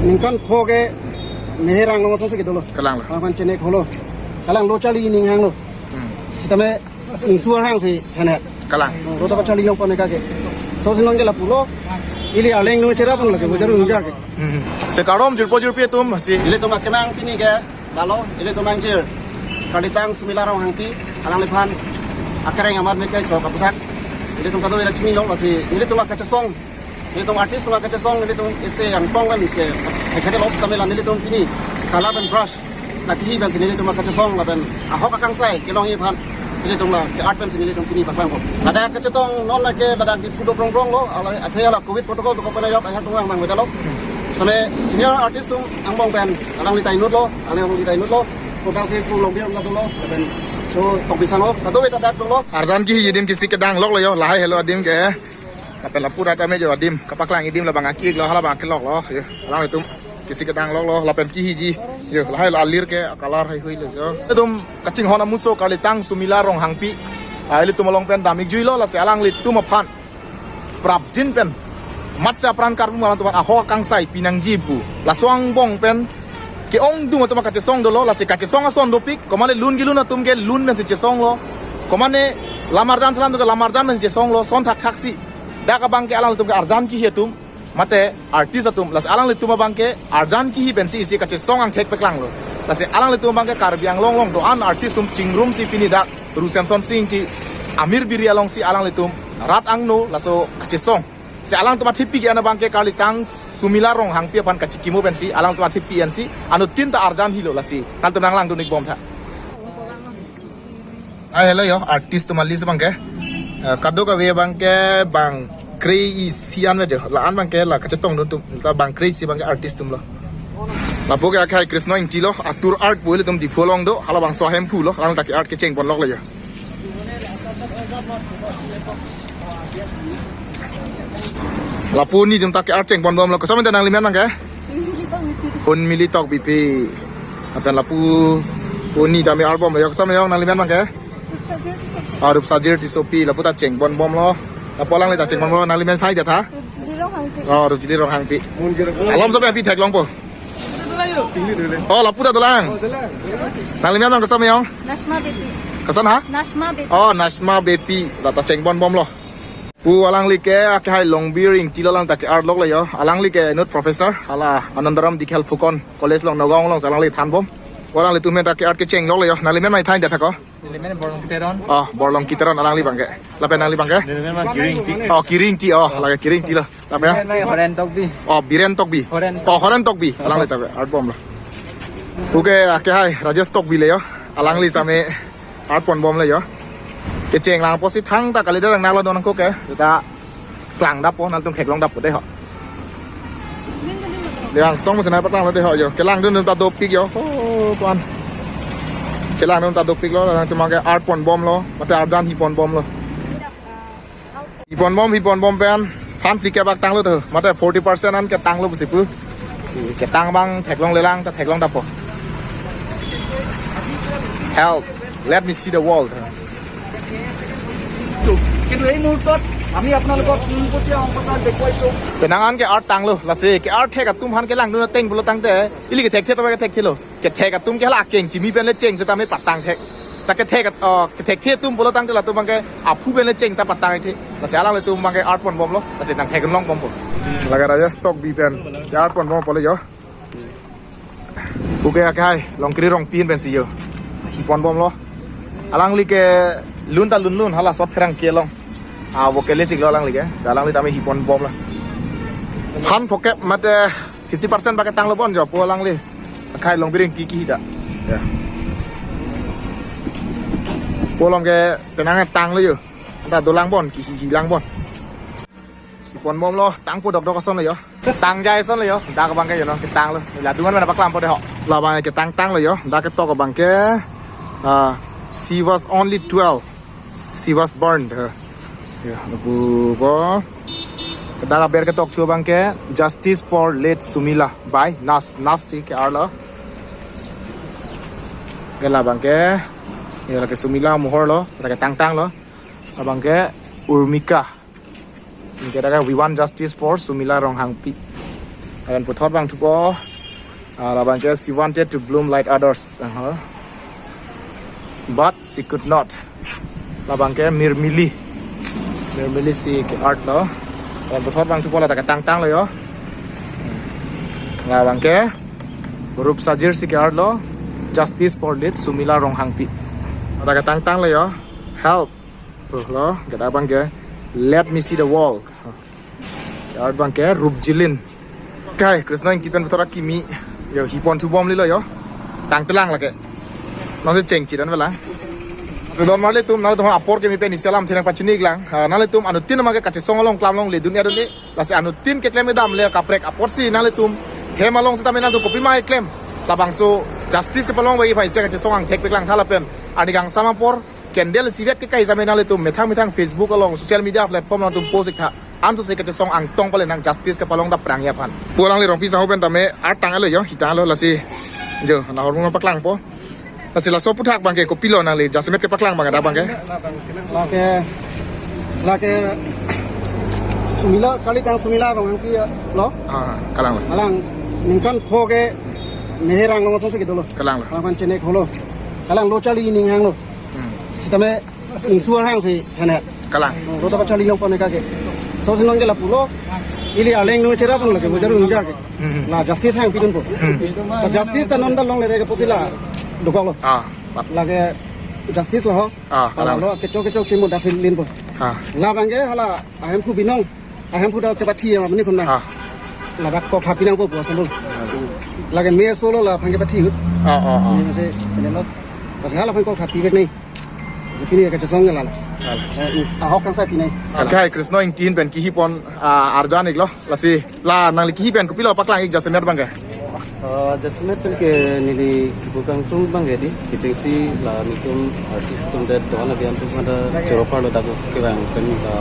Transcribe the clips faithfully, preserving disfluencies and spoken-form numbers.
Ningkan pho ke meherang lo masong se kedolo. Kalang lo. Kalang pan chenek holo. Kalang lo charli ning hanglo. Hmm. Sitame ingsuar hang si henet. Kalang. Lo ta charli long pan ke. So sinong ke lapulo. Ili aleng no chera pon lake bojaru ningja ke. Hmm. Se kardom jirpo jirpi atum si. Ilitum akemang pini ke. Lalo, ilitum angjir. Karlitang Sumila Ronghangpi, alangliphan. Akareng amat me ke chok aputhak. Ilitum kado ila chini long lasi. Ilitum akachesong. Ilitum artist atum akachesong, ilitum isi angtong kan ke. Hekade los kami la ilitum pini. Color pen brush. Laki hi pen si ilitum akachesong lapen. Ahok akangsai, kelongji aphan. Ilitum la ke art pen si ilitum pini paklangpo. Ladak kachetong non lake ladak di pudo prong prong lo. Ala athe ala covid protocol dokok pen ajok ajak tung ang mang wedalo. Same senior artist atum angbong pen alangli ta inutlo, alangli ta inutlo. Program si pu long biang la dolo. Lapen so tong pisang lo. Kado beta dak dolo. Arjan kehiji adim kisi kedang lok lo yo. Lahai helo adim ke. Lapen lapu rat ame jo adim. Kapaklang adim labang aki lo halabang kelok lo. Yo. Alanglitum kisi kedang lok lo, lapen kehiji. Yo, lahai lo alir ke, color haihui lo jo. Ilitum kachinghon amuso Karlitang Sumila Ronghangpi. Ah, ilitum along pen dam-ik jui lo, lasi alanglitum aphan. Prapjin pen. Matcha pran karmu alangtum ahok akangsai pinangji pu. Laso angbong pen. Ke-ongdung atum kachesong dolo, lasi kachesong ason dopik. Komane lun kelun atum ke lun pen si chesong lo. Komane lam arjan selam atum ke lam arjan pen si chesong lo. Son thakthak si. Dak abang ke alanglitum ke arjan kehiji atum. Mate artist atum, lasi alanglitum abang ke arjan kehiji pen si isi kachesong angthek paklang lo. Lasi alanglitum abang ke Karbi Anglong along do-an artist atum chingrum si pini dak Ru Semson Sing Ingti amir biri along si alanglitum rat angno laso kachesong. Si alangtum athepi ke-en abang ke Karlitang Sumila Ronghangpi aphan kachikimo pen si alangtum athepi an si anuttin ta arjan helo lasi. Nangtum nanglangdun-ik bom tha. Ah, hello yo, artist atum a-list abang ke. Eh, kadokave abang ke bang kre-isi an ajo. La-an abang ke la kachetongdun atum. La bang kre-isi abang ke artist atum lo. Lapu ke akhai Krishna Ingti lo, Atur Art pu ilitum Diphu along do, halabangso ahemphu lo, alang ta ke-art kecheng pon lok lo yo. Lapu netum ta ke-art cheng pon bom lo. Koson ta nanglimen abang ke? Hunmili Tokbipi. Lapen lapu pu netum ta me art bom lo. Yo, koson yo nanglimen abang ke? Ah, Rupsajir Tissopi. Lapu ta cheng pon bom lo. Lapu alangli ta cheng pon bom lo. Nanglimen thai ja tha? Rupjili Ronghangpi. Oh, Rupjili Ronghangpi. Alom sopi api theklongpo. Oh, lapu ta dolang. Nanglimen abang koson yo? Nashma Beypi. Koson ha? Nashma Beypi. Oh, Nashma Beypi. La ta cheng pon bom lo. Pu alangli ke akhai Longbir Ingti lo, alang ta ke-art lok lo yo. Alangli ke inut professor, hala Anandaram Dikhial Phukan College along Nagaon along si alangli thanbom. Pu alanglitum ta ke-art kecheng lok lo yo. Nanglimen mai thai ja tha ko? Nanglimen Borlongki Teron. Oh, Borlongki Teron alangli abang ke. Lapen nangli abang ke? Nanglimen ma Kiri Ingti. Oh, Kiri Ingti, oh, la ke Kiri Ingti lo. Lapen? Nanglimen Horen Tokbi. Oh, Biren Tokbi. Horen. Oh, Horen Tokbi. Alangli ta ke-art bom lo. Pu ke akhai Rajesh Tokbi lo yo. Alangli tame art pon bom lo yo. Kecheng lang pusi thangta kalidet lang nalo don ko ke. Ta klang dappo, nangtum theklong dappo de ho. Langsong mesen apa tang lo de ho yo. Kelangdun ta dopik yo. Oh, tuan. Kelangdun ta dopik lo, nangtum abang ke art pon bom lo. Mate arjan hi pon bom lo. Hi pon bom, hi pon bom pen. Phan phli kebak tanglo to. Mate forty percent an ketanglo pusi pu. Si ketang abang theklong lelang ta theklong dappo. Help. Let me see the world. কিন্তু এই মুহূৰ্তত আমি আপোনালোকক পোনপটীয়া সম্প্ৰচাৰ দেখুৱাইছো। Penang an ke-art tanglo, lasi ke-art thek atum aphan kelangdun ateng pulo tangte, ili kethek the to kethek the lo. Kethek atum ke hala akeng chimi pen le cheng setame patang thek. Ta kethek, oh, kethek the atum pulo tangte latum abang ke aphu pen le cheng ta patang the. Lasi alanglitum abang ke art pon bom lo, lasi nangtheklong bompo. La ke Rajesh Tokbi pen ke-art pon bompo lo yo. Pu ke akhai Longkiri Rongpi ahin pen si yo. Hi pon bom lo. Alangli ke lun ta lun lun hala sot pherangke along. Ah, vocalist ik lo alangli ke. Ja alangli tame hi pon bom lo. Phan phokep mate fifty percent abang ke tanglo bon jo pu alangli. Akhai Longbir Ingti kehita. Ya. Pu along ke penang tanglo yo. Ta dolang bon, kehi hi lang bon. Hi pon bom lo, tangpo dokdok ason lo yo. Tang jai ason lo yo. Dak abang ke yo no, ketanglo. La dungan mana paklampo de ho. Labang ke tang tanglo yo. Dak ketok abang ke, ah, she was only twelve. She was burned. Eh. Ya, lapu ko. Dak aber ketok chu abang ke, "Justice for late Sumila" by Nas, Nas si ke-art lo. Ke labang ke, ya la ke Sumila mohor lo, la ketang tanglo. Abang ke Urmika. Anke dak ke "We want justice for Sumila Ronghangpi." Lapen puthot vangthupo. Ah, labangke she wanted to bloom like others. Aha. But she could not. Labangke mirmili. Mirmili si ke-art lo. Lapen puthot vangthupo, lata ketangtanglo yo. Labangke Rupsajir si ke-art lo. Justice for late Sumila Ronghangpi. Lata ketangtanglo yo. Help. Tuh lo, kita abangke, let me see the world. Ke-art abangke Rupjilin. Kai, Krisno Ingti pen puthot akimi. Yo, hiponthu bomlelo yo. Tangtelang lake. Nonsi chengchi dan velang. Laso don marlitum, nanglitum apor kimi pen isi alamthe nangpachini-iklang. Ah, nanglitum anuttin abangke kachesong along klam longle, dun-e dun-e. Lasi anuttin keklem damle kaprek apotsi nanglitum hem along sitame nanglitum kopima keklem. Labangso justice kepalong bagi phai sita kachesong angthek peklang tha lapen. Ani kangsam apor candle isivet ke kai sitame nanglitum methang methang Facebook along, social media platform along nanglitum post-iktha. Ansose kachesong angtong pale nang justice kepalong dapprang aphan. Pu alangli Rongpi sahu pen tame art tanglo yo, hitanglo lasi. Jo, nahormu paklangpo. Lasi laso aphuthak abangke kopilo nangli jasemet kepaklang abang dak abangke? Lake, lake Sumila, kalitang Sumila Ronghangpi lo. Ah, kalanglo. Alang ningkan pho ke meherang lo, masong se kedolo. Kalanglo. Alang aphan chenek holo. Alang lo charli ning hanglo. Hmm. Sitame ingsuar hangsi henhet. Kalang. Oh, lo ta charli long pon ke. So si non ke lapulo. Ili aleng no chera pon lake, bojar unja ke. Hmm. La justice hangpidunpo. Hmm. Ta justice ta non ta longle re ke potila dokoklo. Ah, pat. Lake justice lo ho. Ah, kalang. Lo kechok kechok chimo dasil linpo. Ah. Labangke hala ahemphu binong. Ahemphu ta kepathi ya mani khun na. Ah. Ladak kok thapi nangpo pu asal lo. Lake me solo la aphan kepathi. Ah, ah, ah. Ini masih ini lo. Pas hala aphan kok thapi bek ni. Jepini kachesong la la. Kalang. Eh, ahok kangsai pinai. Kai Krisno Ingti ahin pen kihipon, ah, arjan-iklo. Lasi la nangli kihi pen kopilo paklang-ik jasemet abangke? Ah, jasemet pen ke neli kipu kangtung abangke di, kechengsi la nelitum artist atum det doan abian atum pada choro parlo dak kevang pen la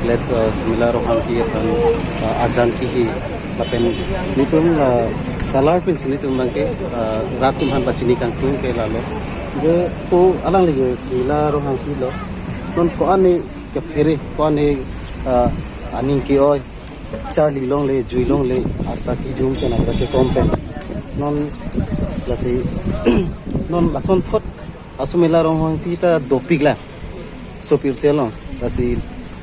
let, ah, Sumila Ronghangpi aphan, ah, arjan kihi lapen nelitum la color pensi nelitum abangke, ah, rat atum aphan pachini kangtung ke lalo. Je ko alangli ke Sumila Ronghangpi lo. Non ko-an ne kephere, ko-an ne, ah, aning ke-oi, charli longle, jui longle, arta kejum pen, arta kekom pen. Non lasi, non lasonthot a Sumila Ronghangpi ta dopik la. Sopirte along. Lasi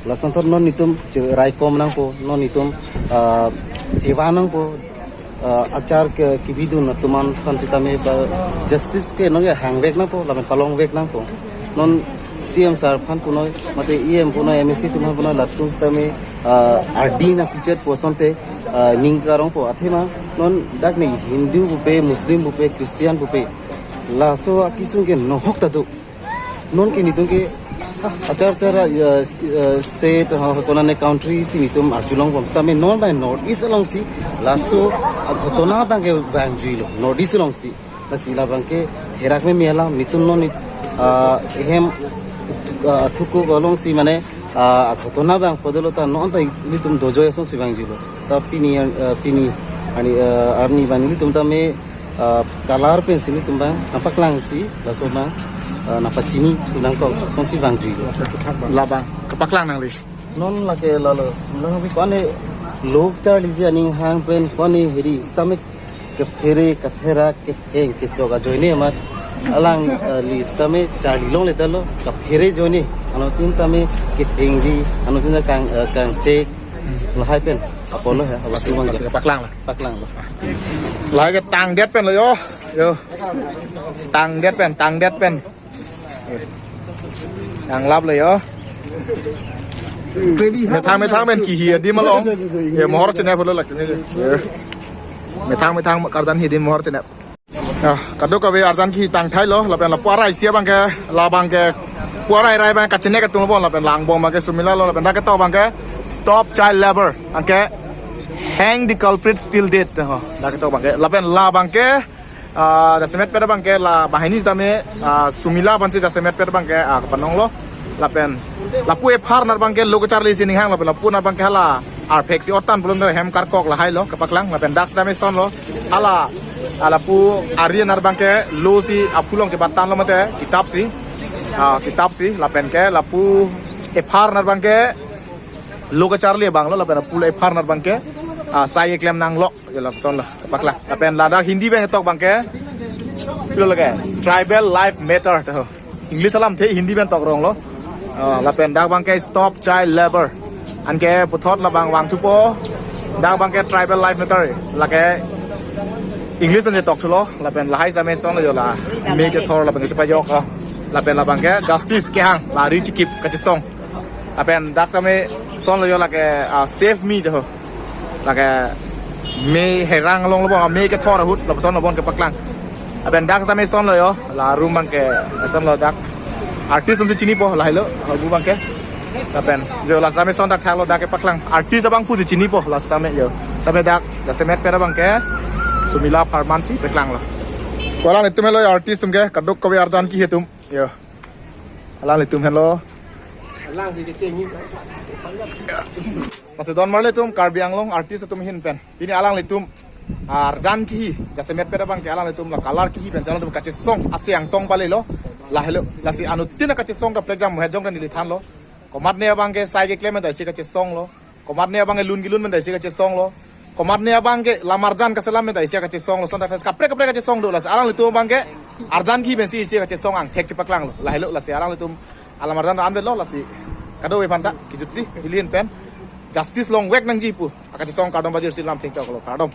lasonthot non nelitum che-, raikom nangpo, non nelitum, ah, chevan nangpo, ah, achar ke kibidun atum aphan sitame ba justice ke non ke hangvek nangpo, lapen palongvek nangpo. Non C M sir aphan punoi, mate E M punoi, M A C atum aphan punoi, latum sitame, ah, ardi nangpichet pu asonte, ah, ning karongpo athema, non dak ne Hindu pupe, Muslim pupe, Christian pupe, laso akesung ke nohok ta do. Non ke nelitum ke, ah, achar achar, ah, s-, ah, state, ah, konane country si nelitum arjulongbom. Sitame non bai North East alongsi laso, ah, ghotona abangke vangjuilo, North East alongsi. Lasi labangke herak me miala, nelitum non ni, ah, hem, ah, thuku alongsi mane, ah, ghotona abang podelo ta non ta nelitum dojoi asonsi vangjuilo. Ta pini, ah, pini, ani, ah, arni abang nelitum tame, ah, color pensi nelitum abang nangpaklangsi, laso abang, ah, nangpachini thu nangkok asonsi vangjuilo. Labang kepaklang nangli. Non lake lalo, non bi ko-an ne lo charliji aning hang pen ko-an ne heri, sitame kephere, katherak, keheng, kechok ajoine amat. Alang, ah, li sitame charli longle ta lo, kephere ajoine. Anuttin tame kehengji, anuttin ta kang, ah, kangchek, lahai pen. Apotlo he, abang si abang lasi kepaklang la. Paklang la. Lahai ke tangdet pen lo yo. Yo. Tangdet pen, tangdet pen. Tanglaplo yo. Methang methang pen kihi adim along. Ya, mohor chenep pulo lake. Ya. Methang methang kardan hi adim mohor chenep. Ah, kadokave arjan kihi tangthailo, lapen lapu arai isi abangke, labangke, pu arai rai abang kachenek atum lo bon, lapen langbom abangke Sumila lo, lapen dak ketok abangke, "Stop child labor," abangke, "Hang the culprits till death." Oh, dak ketok abangke, lapen labangke, ah, jasemetpet abangke, la banghini sitame, ah, Sumila aphansi jasemetpet abangke, ah, kapanonglo. Lapen lapu F R nar abangke lo kacharli si ning hang, lapen lapu nar abangke hala arphek si otan pulo hem karkok lahailo kepaklang, lapen dak sitame sonlo hala, hala pu ari nar abangke lo si aphu along chepatanlo mate kitap si, ah, kitap si, lapen ke lapu F R nar abangke lo kacharli abang lo, lapen lapu F R nar abangke Ah, sai keklem nanglok, jo lapuson lo, paklang. Lapen ladak Hindi pen tok abangke, pilo lake, tribal life matter to. English alamthe Hindi pen tok rong lo. Ah, lapen dak abangke stop child labor. Anke puthot labang vangthupo. Dak abangke tribal life matter. Lake English pen tok thulo. Lapen lahai same son lo jo la. Me kethor lapen kechepajok, ah. Lapen labangke justice kehang, la ri chikip kachesong. Lapen dak tame son lo jo lake, ah, save me to. Lake me herang along lo bon, me kethor ahut, lapuson lo bon kepaklang. Lapen dak tame son lo jo, la room abangke, son lo dak. Artist atum si chinipo, lahelo, labu abangke. Lapen, jo la tame son dak thaklo dak kepaklang. Artist abang pusi chinipo, la tame jo. Tame dak, jasemet pera abangke, Sumila Pharman si paklang lo. Ko alanglitum henlo artist atum ke, kadokave arjan kihi atum. Jo. Alanglitum henlo. Alang si kecheng. Masi don marli atum Karbi Anglong artist atum ahin pen. Pini alanglitum arjan kihi, jasemet pera abangke alanglitum la color kihi pen, alanglitum kachesong ase angtong pale lo. Lahelo, lasi anuttin kachesong ta plek jam het jong ta neli thanlo. Komatne abangke sai keklem ta isi kachesong lo. Komatne abangke lun kelun pen ta isi kachesong lo. Komatne abangke lam arjan kaselam pen ta isi kachesong lo. Son ta kaprek kaprek kachesong do, lasi alanglitum abangke arjan kihi pensi isi kachesong angthek chepaklang lo. Lahelo, lasi alanglitum alam arjan an lo, lasi kadokave aphanta kejutsi, ili ahin pen justice longvek nangji pu akachesong kardom pajirsi lam thengchok lo, kardom.